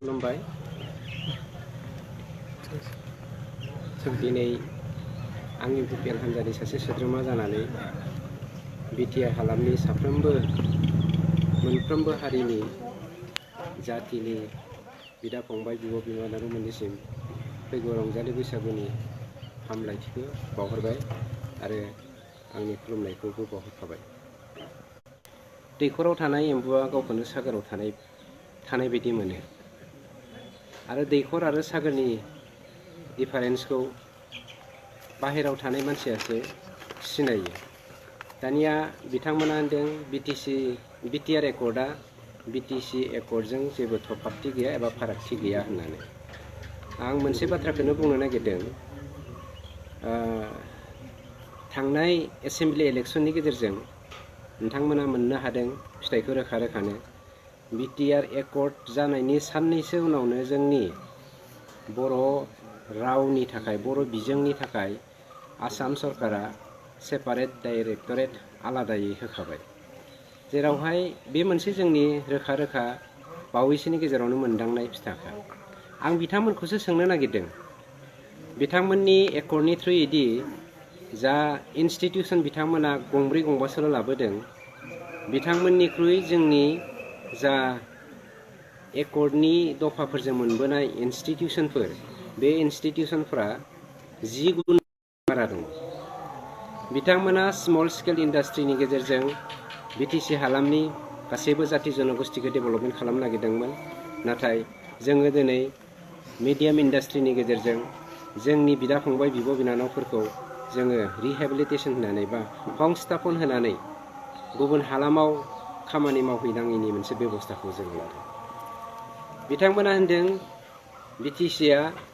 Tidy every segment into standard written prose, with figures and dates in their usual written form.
खुलुमबाय। दिनै आं इउपिपिएल हान्जानि सासे सोद्रोमा जानानै बिटिआर हालामनि मोनफ्रोमबो हारिनि जातिनि बिदा फंबाय बिब' बिनानावमोननिसिम फैगौ रंजालि बैसागुनि हामलायथिखौ बावहरबाय आरो आंनि खुलुमनायखौबो बावहरखाबाय। दैखराव थानाय एम्बुआ गावखौनो सागोराव थानाय बायदि मोनो आरो दैखर आरो सागोरनि डिफारेन्सखौ बाहेराव थानाय मानसियासो सिनायो। दानिया बिथांमोना होनदों बिटिआर एकर्डआ बिटिसि एकर्डजों जेबो तफावथि गैया एबा फारागथि गैया होननानै। आं मोनसे बाथ्राखौनो बुंनो नागिरदों। थांनाय एसेम्बलि इलेक्सननि गेजेरजों नोंथांमोना मोननो हादों फिथाइखौ रोखा रोखानो। बिटिआर एकर्ड जानायनि साननैसो उनावनो जोंनि बर' रावनि थाखाय बर' बिजोंनि थाखाय आसाम सरकारा सेपारेट डाइरेक्टरेट आलादायै होखाबाय, जेरावहाय बे मोनसे जोंनि रोखा रोखा बावैसोनि गेजेरावनो मोनदांनाय फिथाखा। आं बिथांमोनखौसो सोंनो नागिरदों, बिथांमोननि एकर्डनि थ्रुयैदि जा इन्स्टिटिउसन बिथांमोना गंब्रै गंबासोल' लाबोदों, बिथांमोननिख्रुइ जोंनि जा एकर्डनि दफाफोरजों मोनबोनाय इन्स्टिटिउसनफोर, बे इन्स्टिटिउसनफ्रा 10 गुन बारा दं। बिथांमोना स्मल स्केल इन्डास्ट्रिनि गेजेरजों बिटिसि हालामनि गासैबो जाति जनगोष्ठीखौ डेभेलपमेन्ट खालामनो नागिरदोंमोन, नाथाय जोङो दिनै मिडियाम इन्डास्ट्रिनि गेजेरजों जोंनि बिदा फंबाय बिब' बिनानावफोरखौ जोङो रिहेबिलिटेसन होनानै बा संस्थापन होनानै गुबुन हालामाव खामानि मावहैनाङैनि मोनसे बेबस्थाखौ जों लादों। बिथांमोना होनदों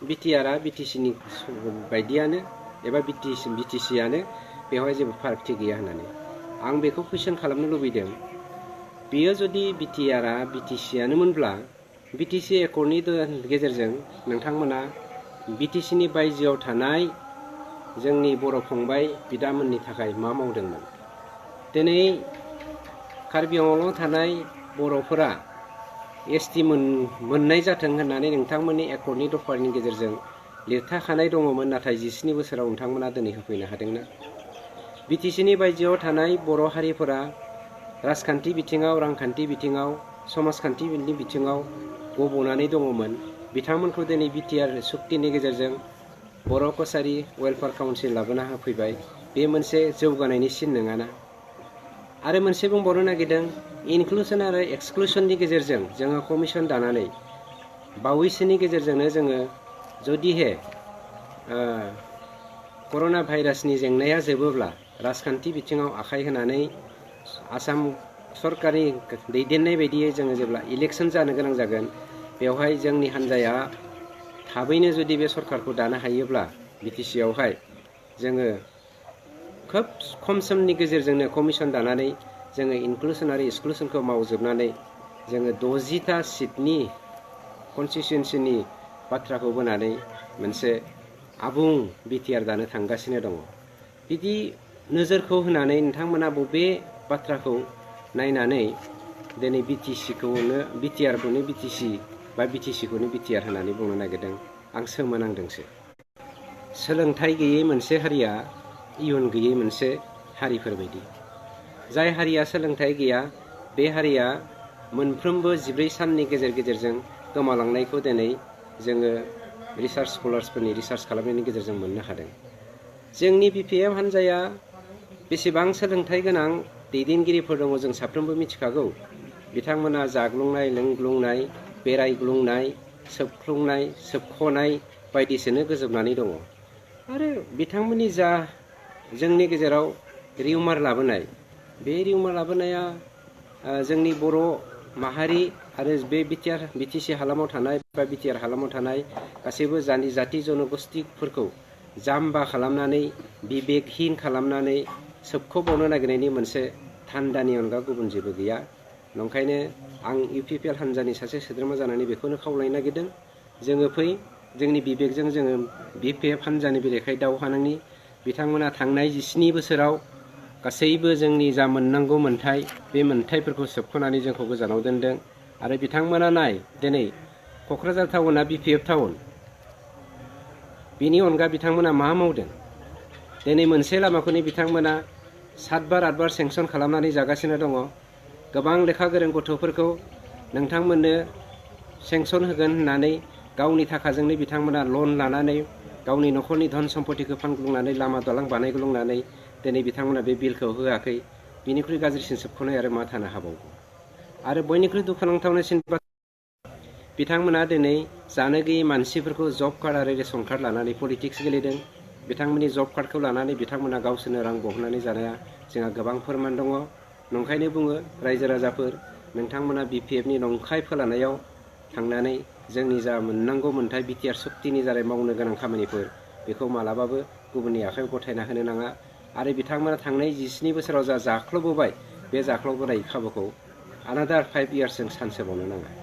बिटिआरआ बिटिसिनि बायदियानो एबा बिटिसियानो, बेवहाय जेबो फारागथि गैया होननानै। आं बेखौ कुइसन खालामनो लुबैदों, बेयो जुदि बिटिआरआ बिटिसियानोमोनब्ला बिटिसि एकर्डनि गेजेरजों नोंथांमोना बिटिसिनि बायजोआव थानाय जोंनि बर' फंबाय बिदामोननि थाखाय मा मावदोंमोन? दिनै कार्बि आंलंआव थानाय बर'फोरा एसटि मोननाय जाथों होननानै नोंथांमोननि एकर्डनि दफानि गेजेरजों लिरथाखानाय दङमोन, नाथाय 17 बोसोराव नोंथांमोना दिनै होफैनो हादोंना? बिटिसिनि बायजोआव थानाय बर' हारिफोरा राजखान्थि बिथिङाव, रांखान्थि बिथिङाव, समाजखान्थिनि बिथिङाव गब'नानै दङमोन। बिथांमोनखौ दिनै बिटिआर सुक्तिनि गेजेरजों बर' कसारि वेलफेयार काउन्सिल लाबोना होफैबाय। बे मोनसे जौगानायनि सिन नङाना? आरो मोनसे बुंबावनो नागिरदों, इनक्लुसन आरो एक्सक्लुसननि गेजेरजों जोङो कमिसन दानानै बावैसोनि गेजेरजोंनो जोङो जुदिहे कर'ना भाइरासनि जेंनाया जोबोब्ला राजखान्थि बिथिङाव आखाइ होनानै आसाम सरकारनि दैदेननाय बायदियै जोङो जेब्ला इलेक्सन जानो गोनां जागोन, बेवहाय जोंनि हान्जाया थाबैनो जुदि बे सरकारखौ दानो हायोब्ला बिटिसियावहाय जोङो खोब खम समनि गेजेरजोंनो कमिसन दानानै जोङो इनक्लुसन आरो एक्सक्लुसनखौ मावजोबनानै जोङो 60टा सिटनि कनस्टिटिउन्सिनि बाथ्राखौ बोनानै मोनसे आबुं बिटिआर दानो थांगासिनो दङ। बिदि नोजोरखौ होनानै नोंथांमोना बबे बाथ्राखौ नायनानै दिनै बिटिआरखौनो बिटिसि बा बिटिसिखौनो बिटिआर होननानै बुंनो नागिरदों? आं सोमोनांदोंसो। सोलोंथाइ गैयै मोनसे हारिया इयुन गैयै मोनसे हारिफोर बायदि। जाय हारिया सोलोंथाइ गैया, बे हारिया मोनफ्रोमबो 14 साननि गेजेरजों गोमालांनायखौ दिनै जोङो रिसार्च स्कलार्सफोरनि रिसार्च खालामनायनि गेजेरजों मोननो हादों। जोंनि बिपिएफ हान्जाया बेसेबां सोलोंथाइ गोनां दैदेनगिरिफोर दङ जों साफ्रोमबो मिथिखागौ। बिथांमोना जाग्लुंनाय, लोंग्लुंनाय, बेरायग्लुंनाय, सोबख्लुंनाय, सोबख'नाय बायदिसोनो गोजोबनानै दङ। आरो बिथांमोननि जा जोंनि गेजेराव रिउमार लाबोनाय, बे रिउमार लाबोनाया जोंनि बर' माहारि आरो बे बिटिसि हालामाव थानाय बा बिटिआर हालामाव थानाय गासैबो जाति जनगोष्ठीफोरखौ जाम्बा खालामनानै, बिबेकहिन खालामनानै सोबख'बावनो नागिरनायनि मोनसे धान्दानि अनगा गुबुन जेबो गैया। नंखायनो आं इउपिपिएल हान्जानि सासे सोद्रोमा जानानै बेखौनो खावलायनो नागिरदों, जोङो जोंनि बिबेकजों जोङो बिपिएफ हान्जानि बेरेखायै दावहा नांनि। बिथांमोना थांनाय 17 बोसोराव गासैबो जोंनि जा मोननांगौ मोन्थाय, बे मोन्थायफोरखौ सोबख'नानै जोंखौ गोजानाव दोनदों। आरो बिथांमोना दिनै क'क्राझार टाउना BPF टाउन बिनि अनगा बिथांमोना मा मावदों दिनै मोनसे लामाखौनो बिथांमोना 7 बार 8 बार सेंसन खालामनानै जागासिनो दङ गोबां लेखा गोरों गथ'फोरखौ नोंथांमोननो सेंसन होगोन होननानै गावनि थाखाजोंनो बिथांमोना लन लानानै गावनि न'खरनि धन सम्पतिखौ फानग्लुंनानै लामा दालां बानायग्लुंनानै दिनै बिथांमोना बे बिलखौ होआखै बिनिख्रुइ गाज्रिसिन सोबख'नाय आरो मा थानो हाबावगौ आरो बयनिख्रुइ दुखुनांथावसिन बिथांमोना दिनै जानो गैयै मानसिफोरखौ जब कार्ड आरो रेशन कार्ड लानानै पलिटिक्स गेलेदों बिथांमोननि जब कार्डखौ लानानै बिथांमोना गावसोरनो रां बहननानै जानाया जोंहा गोबां फोरमान दङ नंखायनो बुङो रायजो राजाफोर नोंथांमोना BPFनि नंखाय फोलानायाव थांनानै जोंनि जा मोननांगौ मोन्थाय बिटिआर सुक्तिनि जारै मावनो गोनां खामानिफोर बेखौ मालाबाबो गुबुननि आखायाव गथायना होनो नाङा आरो बिथांमोना थांनाय 17 बोसोराव जा जाख्ल'बोबाय बे जाख्ल'बोनाय खाबुखौ another 5 years जों सानसोबावनो नाङा